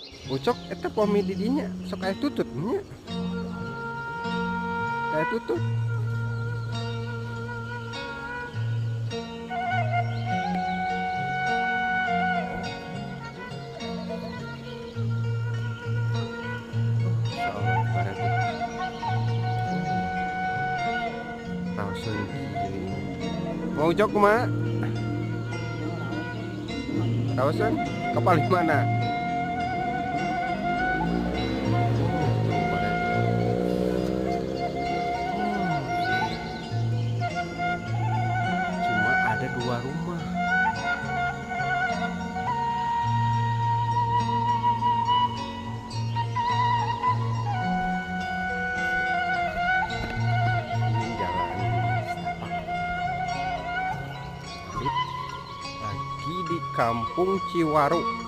Ucok eta pami di dinya sok aya tutut nya. Aya tutut. Insyaallah bareng. Langsung gini. Mau Ucok kumaha? Raosan ke paling mana? Cuma ada 2 rumah. Ini jalan setapak. Lagi di Kampung Ciwaru.